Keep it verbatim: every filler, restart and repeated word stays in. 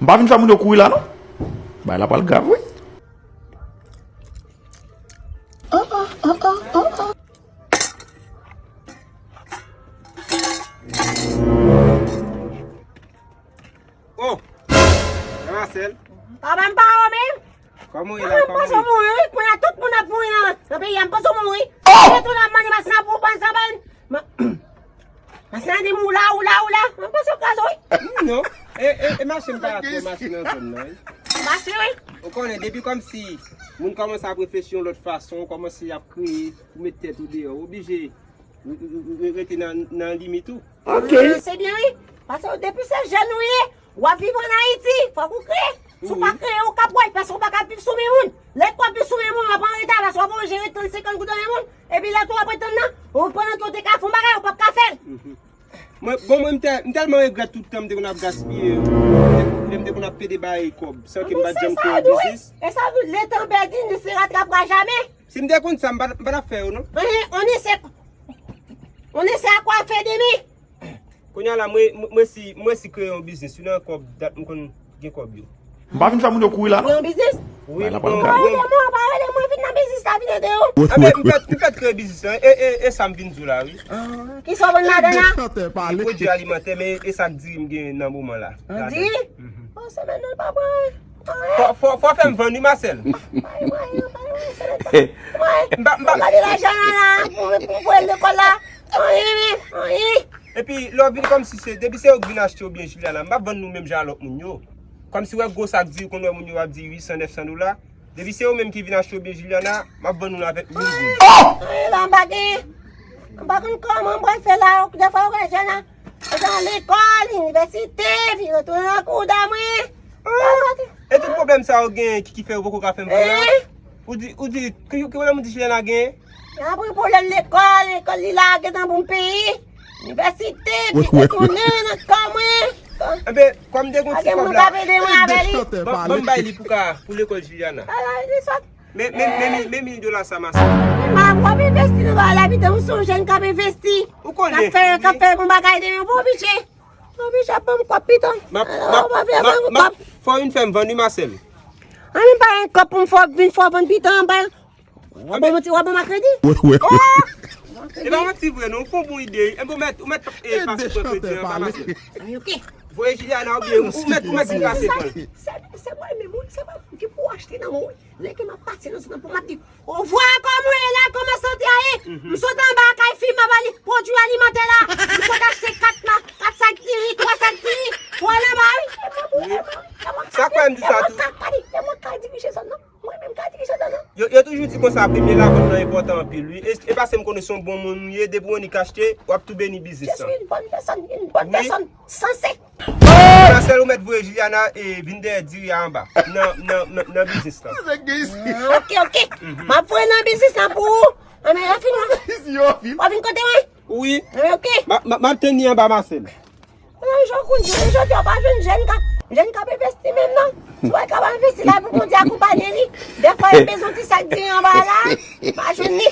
M pa vin fè moun yo kouri la non. Bagay la pral grav wi. Oh! Marcel. Papa m pa ou menm. Kòman w ye la? Kòman w ye? Mouri wi, kounye a tout moun ap mouri nan nan peyi a, m panse w mouri. Tout moun ap manje masin nan pou w panse sa ban. Masin nan di m ou la, ou la, ou la. M panse w kraze wi. Non. E, e, e mache m pa ap pran mache nan zòn nan wi. Mache wi. Ou konnen depi kòmsi moun kòmanse ap reflechi yon lòt fason, kòmanse ap kreye pou met tèt ou deyò, ou oblije rete nan, nan limit ou. Ok. Se byen wi. Paske depi se jèn ou ye, w ap viv ann Ayiti, fòk ou kreye. Si w pa kreye, ou k ap wè, paske ou pa ka viv sou men moun. Lè w ap viv sou men moun, w ap an reta, paske w ap oblije ret tann senkant goud nan men moun. Epi lè tou w ap ret tann nan, ou pandan ke w te ka fè yon bagay, ou p ap ka fè l. Mwen, bon, mwen, m tè- m tèlman regrèt tout tan m te konn ap gaspiye lè m te konn ap pede bay kòb san ke m pa t janm kreye yon biznis. E sa, le tan pèdi ne se rattrapera jamais. Si m te konn sa, m pa t- m pa t ap fè yo non. On ne sait, on ne sait à quoi faire demain. Kounye a la, mwen, mwen si, mwen si kreye yon biznis, wi nan kòb, dat m konn gen kòb yo. M pa vin fè moun yo kouri la non. Yon biznis? Wi, Bagay la bon, pral grav. Pale de mwen, pale de mwen, vin nan biznis la, vin ede yo. Anben, m fèt, m fèt kreye biznis lan, e, e, e sa m vin di w la, wi. Ki sa w vann ladan la? Gen pwodui alimantè, men e sa k diri m gen nan moman la. An diri? Bon, semèn nan pa pran. Fò, fò, fò fè m vann wi, Marcel. Bay mwen, bay mwen, semèn pa. Mwen, m pa gade lajan la, la, pou, pou voye l lekòl la. Anyen, men, anyen. Epi, lè w vin kòmsi se, depi se yo k vin achte oubyen Juliana, m p ap vann nou menm jan a lòt moun yo. Kòmsi w wè gwo sak diri, konn wè moun yo ap di uit san, nèf san dola. Depi se yo menm ki vin achte oubyen Juliana, m ap vann nou l avèk mil goud. Anyen la, m pa gen. M pa konn kòman m pral fè la, dèfwa yo gen jèn la. Yo t al lekòl, inivèsite, vin retounen nan kou da mwen. E tout pwoblèm sa yo genyen ki, ki fè yo poko ka fè m vann nan? Ou di, ou di, ki, ki pwoblèm ou di Juliana genyen? Apre pwoblèm lekòl, lekòl li la gentan pou m peye. Inivèsite, vin retounen nan kò mwen. Enben, kòm m te gon ti Gen moun kòb k la, ap ede mwen avè li. ban ban m bay li pou ka, pou lekòl Juliana. Ala, li sòt. Men, men, men, men, men mil dola sa, Marcel. M ap, w ap envesti nan bagay la, pito, m se yon jèn k ap envesti. Ou K konnen. ap fè, k ap fè bon bagay demen, bon, piche. Bon, piche ap ban m kòb, pito. M ap, m ap, m ap, m ap, fò w vin fè m vann wi, Marcel. An, m pa gen kòb pou m fè, vin fè w vann pito, an, bay. W ap ban m ti, w ap ban m a kredi? E pa manti vre non, ou fè yon bon ide. E bon, ou mèt, ou mèt, e, pase pran kredi an, pa Marcel. Ok. Voye Juliana oubyen ou mèt, ou mèt vin pase pran. Se, se mwen menm, wi, se pa ki pou achte nan mwen, wi. Lè ke m ap pase nan zòn nan pou m ap di, ovwa, kòman w ye la, kòman sante a ye? M sot anba kay fi m, m ap ale pwodui alimantè la. M sot achte kat ma, kat sak diri, twa sak diri. Pou al anba, wi. E mwen pou, e mwen, e mwen. Sa kwè m di sa tou. E mwen ka dirije zòn nan. Mwen menm ka dirije zòn nan. Yo, yo toujou di konsa, premye lavant lan enpòtan anpil, wi. E, e paske m konnen se yon bon moun ou ye, depi w annik achte, w ap tou beni biznis lan. Je suis une bonne personne, une bonne personne sensée. Marcel, ou mèt voye Juliana e vin dèyè diri a anba nan, nan, nan, nan biznis lan. Ah, ok, ok. M ap voye nan biznis lan pou ou. An, men, anfin, w ap vin kote mwen? Wi. Ah, ok. M ap, m ap, m ap tann li anba, Marcel. Nan jan kounye a, jodi a, w pa jwenn jèn k ap, jèn k ap envesti menm, non. Si w wè k ap envesti la pou Bondye akonpaye li. Dèfwa, li bezwen ti sak diri anba la, pa jwenn li.